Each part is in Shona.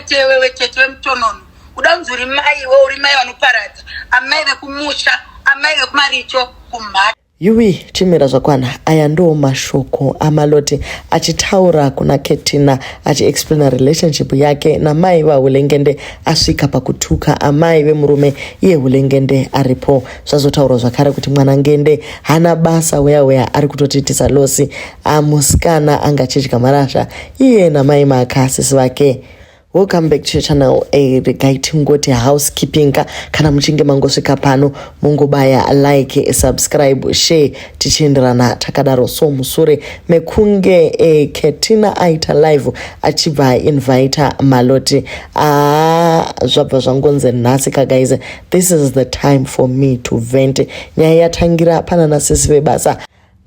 Tete wewe, tete wemutonono, uda kunzi uri mai iwe, uri mai vanoparadza, amai vekumusha, amai vekumaricho kumhata. Yuwi, chimira zvakwana. Aya ndo mashoko aMaloti achitaura kuna Ketina, achiexplaina relationship yake namai vaHulengende. Asvika pakutuka amai vemurume iye Hulengende aripo. Zvazotaurwa zvakare kuti mwana Ngende haana basa, weya weya ari kutotiitisa loss. Amusikana anga achidya marasha iye namai Maka, sisi vake. Welcome back to your channel. Regai tingoti housekeeping ka. Kana muchinge mangosvika pano, mungobaya like, subscribe, share, tichienderana takadaro. So musure mekunge Ketina aita live achibva ainvita Maloti, zvabva zvangonzi nhasi ka guys, this is the time for me to vent. Nyaya yatangira pana nasisi vebasa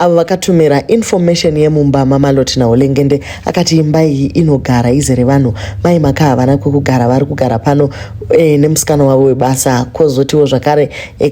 avo vakatumira information yemumba maMaloti naUlengende. Akati imba iyi inogara izere vanhu, mai Maka havana kwekugara, vari kugara pano nemusikana wavo webasa. Kwozotiwo zvakare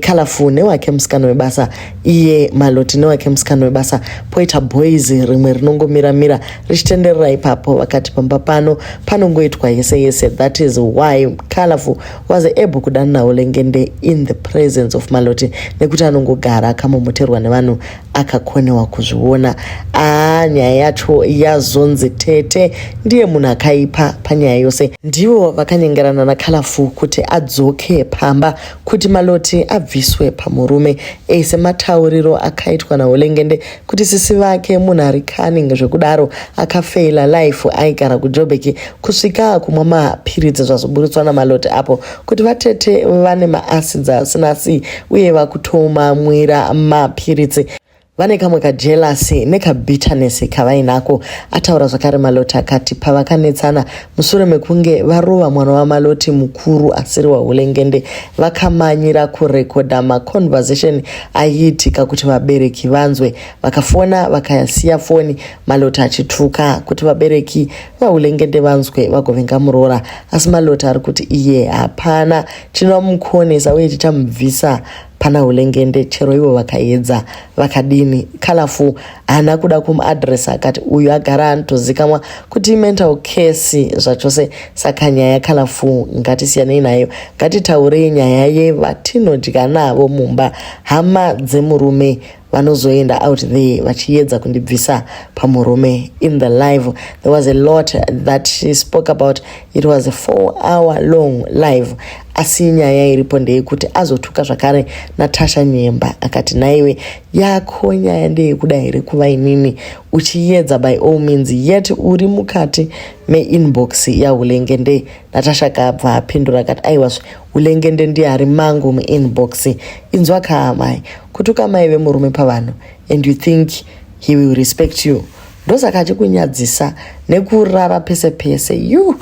Colorful newake musikana webasa, iye Maloti newake musikana webasa, poita boys rimwe rinongomiramira richitenderera ipapo. Vakati pamba pano panongoitwa yese yese. That is why Colorful was able kudanana Ulengende in the presence of Maloti, nekuti anongogara akamomoterwa nevanhu, akakonewa kuzviona. Aa, nyaya yacho yazonzi tete ndiye munhu akaipa panyaya yose. Ndivo vakanyengerana naColorful kuti adzoke pamba kuti Maloti abviswe pamurume. Sematauriro akaitwa naUlengende kuti sisi vake munhu ari cunning zvekudaro, akafeila life, aigara kuJobek kusvika kumwa mapiritsi. Zvazoburitswa naMaloti apo kuti vatete vane maacids asina si uye vakutomamwira mapiritsi, vane kamwe kajealousy nekabitterness kavainako. Ataura zvakare Maloti akati pavakanetsana mushure mekunge varova mwana waMaloti mukuru asiri waHulengende, vakamanyira kurekodha maconversation aiitika kuti vabereki vanzwe. Vakafona, vakasiya foni, Maloti achituka kuti vabereki vaHulengende vanzwe vagovenga muroora. Asi Maloti ari kuti iye hapana chinomukonesa uye chichamubvisa pana Hulengende, chero ivo vakaedza vakadini. Colorful haana kuda kumuadresa, akati uyu agara anotozikamwa kuti mental case zvachose. Saka nyaya yaColorful ngatisiyanei nayo, ngatitaurei nyaya yevatinodya navo mumba, hama dzemurume vanozoenda out there vachiedza kundibvisa pamurume. In the live there was a lot that she spoke about. It was a 4 hour long live. Asi nyaya iripo ndeyekuti azotuka zvakare Natasha Nyemba, akati, "Naiwe yako nyaya ndeyekuda here kuva inini uchiedza by all means, yet uri mukati meinbox yaHulengende?" Natasha kabva apindura akati, "Aiwazve, Hulengende ndiye ari mangu muinbox." Inzwa kaamai, kutuka mai vemurume pavanhu and you think he will respect you? Ndosaka achikunyadzisa nekurara pese pese. You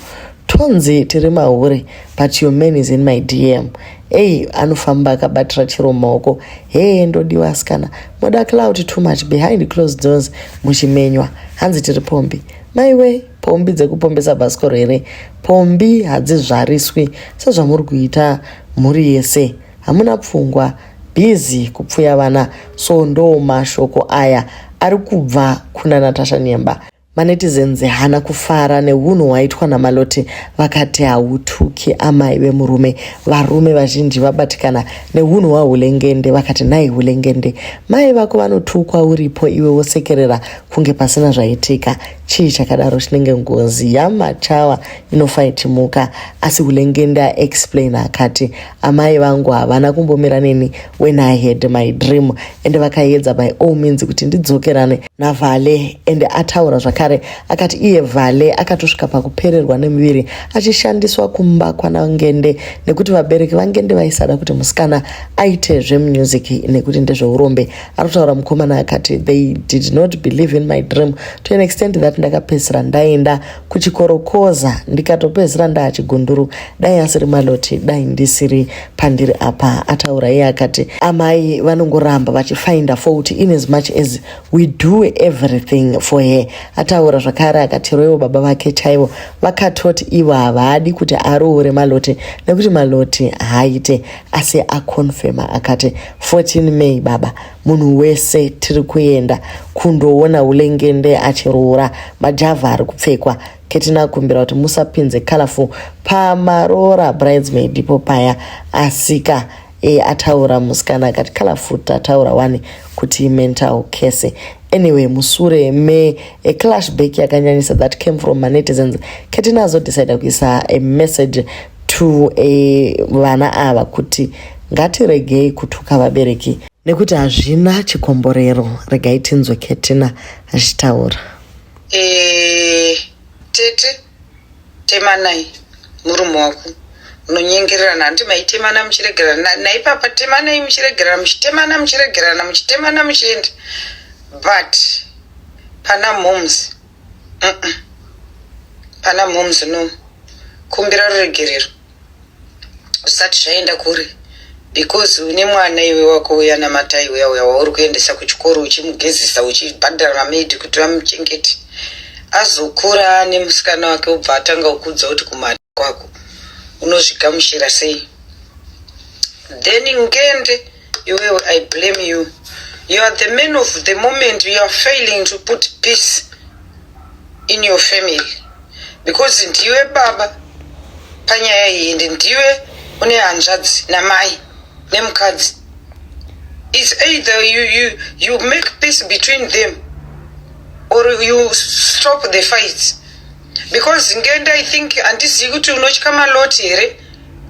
tonzi tiri mahure, but your man is in my DM. Ei, anofamba akabatira chiro mumaoko. Hee, ndodiwa asikana, moda clout too much behind closed doors muchimenywa. Hanzi tiri pombi. Maiwe, pombi dzekupombesa bhasikoro here? Pombi hadzizvariswi sezvamuri kuita mhuri yese. Hamuna pfungwa, busy kupfuya vana. So ndo mashoko aya ari kubva kuna Natasha Nyemba. Manetizens haana kufara neunhu hwaitwa naMaloti. Vakati hautuki amai vemurume. Varume vazhinji vabatikana neunhu hwaHulengende. Vakati, "Nai Hulengende, mai vako vanotukwa uripo, iwe wosekerera kunge pasina zvaitika. Chii chakadaro? Chinenge ngozi yamachawa inofa ichimuka." Asi Hulengende aexplain akati, "Amai vangu havana kumbomira neni when I had my dream, ende vakaedza by all means kuti ndidzokerane naVhale." Ende ataura zvakare akati iye Vhale akatosvika pakupererwa nemuviri achishandiswa kumba kwanangende, nekuti vabereki vaNgende vaisada kuti musikana aite zvemusic nekuti ndezveurombe. Ari kutaura mukomana akati, "They did not believe in my dream to an extent that ndakapedzisira ndaenda kuchikorokoza, ndikatopedzisira ndaachigunduru. Dai asiri Maloti, dai ndisiri pandiri apa." Ataura iye akati amai vanongoramba vachifinda fault in as much as we do everything for her. Ataura. Achitaura zvakare akati roiwo baba vake chaivo vakatoti ivo havadi kuti aroore Maloti nekuti Maloti haaite, asi akonfema akati 14 May baba munhu wese tiri kuenda kundoona Ulengende achiroora, majavha ari kupfekwa. Ketina akumbira kuti musapinze colorful pamaroora bridesmaid ipo paya, asika ataura musikana akati colorful tataura wani kuti mental case. Anyway, musure me a clashback yakanyanyisa that came from manetizens, Ketina azodecida kuisa a message to vana ava kuti ngatiregei kutuka vabereki nekuti hazvina chikomborero. Regai tinzwe Ketina achitaura. Tete, temanai murume wako, munonyengererana handi? Maitemana muchiregerana naipapa, temanai muchiregerana, muchitemana muchiregerana, muchitemana muchienda, but pana moms, Pana moms, no. Kumbira ruregerero zvisati zvaenda kure, because une mwana iwe wako uya namatai uya uya wauri kuendesa kuchikoro, uchimugezesa, uchibhadhara mamaid kuti vamuchengete. Azokura nemusikana wake, ubva atanga kukudza kuti kumari kwako, unozvigamuchira sei? Then ngende iwewe, I blame you. You are the man of the moment. You are failing to put peace in your family because ndiwe baba panyaya iyi, ende ndiwe une hanzvadzi namai nemukadzi. It's either you make peace between them or you stop the fight, because ngende, I think handizivi kuti unotya Maloti here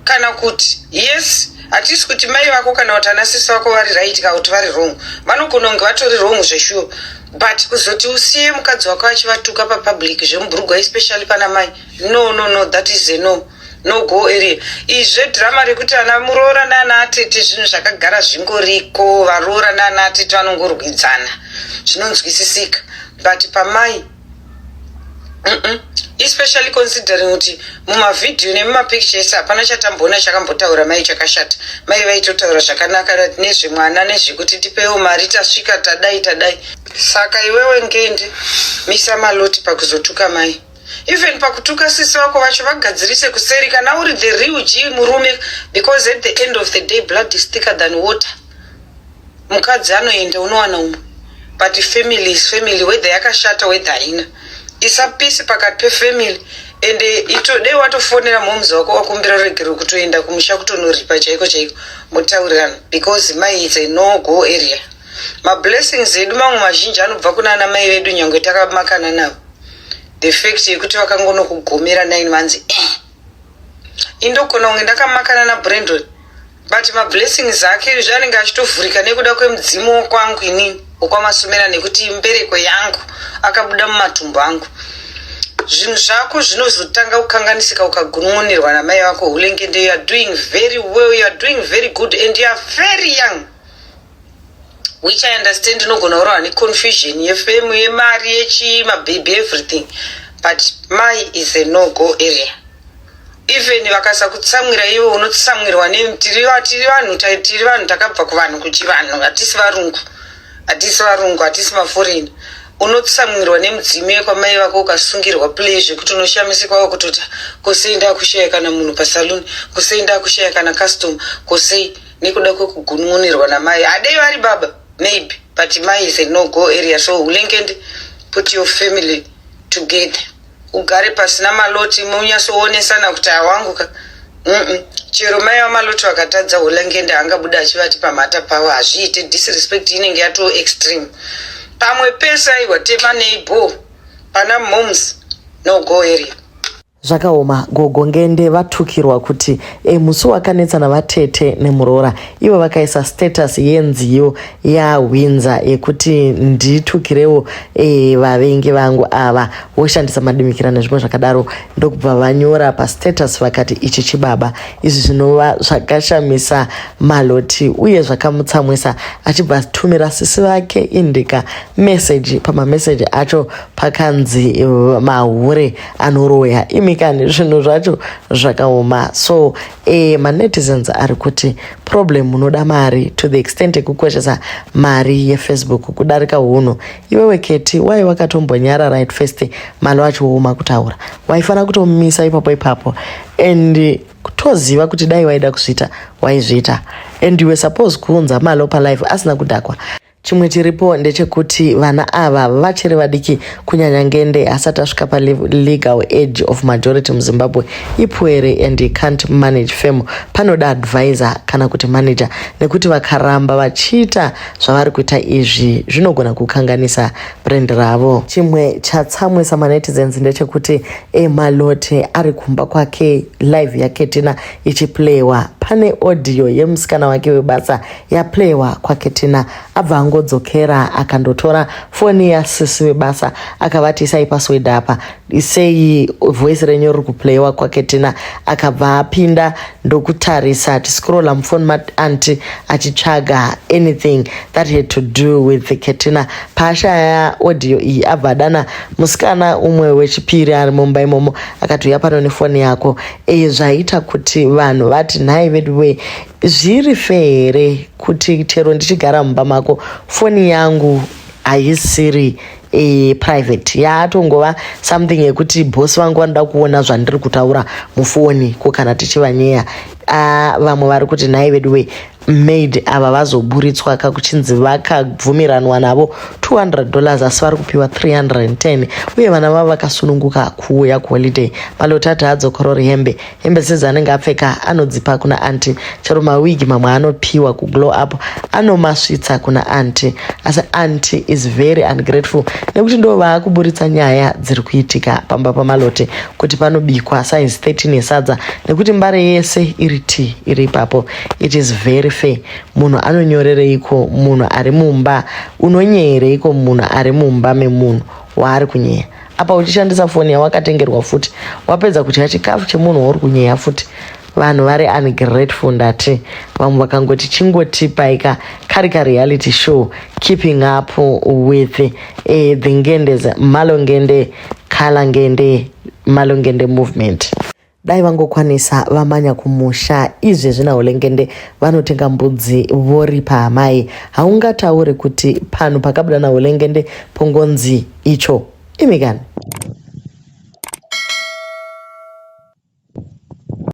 kana kuti yes. Hatisi kuti mai vako kana kuti anasisi vako vari right kana kuti vari wrong. Vanogona kunge vatori wrong zveshuwa, but kuzoti usiye mukadzi wako achivatuka papublic zvemubhurugwa, especially pana mai, no, no, no, that is a no no go area. Izvi zvedhirama rekuti ana muroora naana atete, zvinhu zvakagara zvingoriko. Varoora naana atete vanongorwidzana, zvinonzwisisika, but pamai, Especially considering kuti mumavhidhiyo nemumapictures hapana chatamboona chakambotaura mai chakashata. Mai vaitotaura zvakanaka nezvemwana, nezvekuti tipewo mari, tasvika, tadai tadai. Saka iwewe ngende, misa Maloti pakuzotuka mai, even pakutuka sisi vako vacho, vagadzirise kuseri kana uri the real G murume, because at the end of the day, blood is thicker than water. Mukadzi anoenda, unowana umwe, but family is family, whether yakashata, whether haina. Isa peace pakati pefamily, ende dei watofonera momuzi wako, wakumbira ruregero, kutoenda kumusha kutonoripa chaiko chaiko, mutaurirana, because mai is a no go area. Mablessings edu mamwe mazhinji anobva kuna ana mai vedu, nyange takamakana navo. The fact yekuti vakangonokugomera 9 months, indogona kunge ndakamakana naBrandon, but mablessings ake zvanenge achitovhurika nekuda kwemudzimu kwangu inini wokwamasumera, nekuti mbereko yangu, akabuda mumatumbu angu. Zvinhu zvako zvinozotanga kukanganisika ukagunun'unirwa namai vako. Hulengende, you are doing very well, you are doing very good, and you are very young, which I understand. Inogona kurohwa neconfusion yefemu, yemari, yechii, mabhebhi, everything, but mai is a no go area. Even vakasakutsamwira ivo, unotsamwirwa. Tiri vanhu, tiri vanhu, takabva kuvanhu, kuchivanhu. Hatisi varungu, hatisi varungu, hatisi maforeign. Unotsamwirwa nemudzimu yekwamai vako ukasungirwa play zvekuti unoshamisikwawo kutoti kosei ndakushaya kana munhu pasaluni, kosei ndakushaya kana customer, kosei, nekuda kwekugunun'unirwa namai. Hadei vari baba maybe, but mai is a no go area. So Hulengende, put your family together, ugare pasina Maloti, munyatsoonesana kuti hawangu ka. Chero mai vaMaloti vakatadza, Hulengende angabuda achivati pamhata pavo, hazviite. Disrespect inenge yato extreme. Pamwe pese aiwa, tema neibo, pana moms, no go area. Zvakaoma. Gogo Ngende vatukirwa kuti musi wakanetsana vatete nemuroora, ivo vakaisa status yenziyo yaHwinza yekuti nditukirewo vavengi vangu ava, voshandisa madimikira nezvimwe zvakadaro, ndokubva vanyora pastatus vakati ichi chibaba. Izvi zvinova zvakashamisa Maloti uye zvakamutsamwisa, achibva atumira sisi vake Indika meseji. Pamameseji acho pakanzi mahure anoroya imika. Imi kani, zvinhu zvacho zvakaoma. So manetizens ari kuti problem munoda mari to the extent yekukoshesa mari yeFacebook kudarika hunhu. Iwewe Keti, wai wakatombonyarara at first Malo achioma kutaura? Waifanira kutomisa ipapo ipapo and kutoziva kuti dai waida kuzviita waizviita, and you were supposed kuunza Malo palive asina kudhakwa. Chimwe chiripo ndechekuti vana ava vachiri vadiki, kunyanya Ngende asati asvika palegal age of majority muZimbabwe, ipwere, and he can't manage fame. Panoda advisor kana kuti manager, nekuti vakaramba vachiita zvavari kuita izvi zvinogona kukanganisa brand ravo. Chimwe chatsamwisa manetizens ndechekuti Malote ari kumba kwake, live yaKetina ichiplaywa, pane audio yemusikana wake webasa yaplaywa kwaKetina. Abva angodzokera akandotora foni yasisi webasa, akavati, "Isai password apa, isei voice renyu riri kuplaywa kwaKetina." Akabva apinda ndokutarisa, achiscrolla mufoni maanti achitsvaga anything that had to do with Ketina. Paashaya audio iyi, abva adana musikana umwe wechipiri ari mumba imomo, akati, "Uya pano nefoni yako." Zvaita kuti vanhu vati, "Nhai vedu we, zviri fair here kuti chero ndichigara mumba mako, foni yangu haisiri private, yaatongova something yekuti bhosi vangu vanoda kuona zvandiri kutaura mufoni ko kana tichivanyeya?" Vamwe vari kuti, "Nhai vedu we, maid ava vazoburitswa kakuchinzi vakabvumiranwa navo $200, asi vari kupiwa 310, uye vana vavo vakasununguka kuuya kuholiday." Malotati adzokorori hembe, hembe sedzanenge apfeka anodzipa kuna anti, chero mawigi mamwe anopiwa kuglow up anomasvitsa kuna anti. Asi anti is very ungrateful, nekuti ndo vaakuburitsa nyaya dziri kuitika pamba paMalote, kuti panobikwa size 13 yesadza nekuti mbare yese iri t iri ipapo. It is very fair? Munhu anonyorereiko munhu ari mumba? Unonyeyereiko munhu ari mumba memunhu waari kunyeya? Apa uchishandisa foni yawakatengerwa futi, wapedza kudya chikafu chemunhu wauri kunyeya futi. Vanhu vari ungrateful ndati. Vamwe vakangoti, "Chingotipaika kari kareality show, keeping up with the Ngendes, Malongende, Kalangende, Malongende movement." Dai vangokwanisa vamanya kumusha izvezvi naUlengende, vanotenga mbudzi voripa amai. Haungatauri kuti panhu pakabuda naUlengende pongonzi icho, imikani.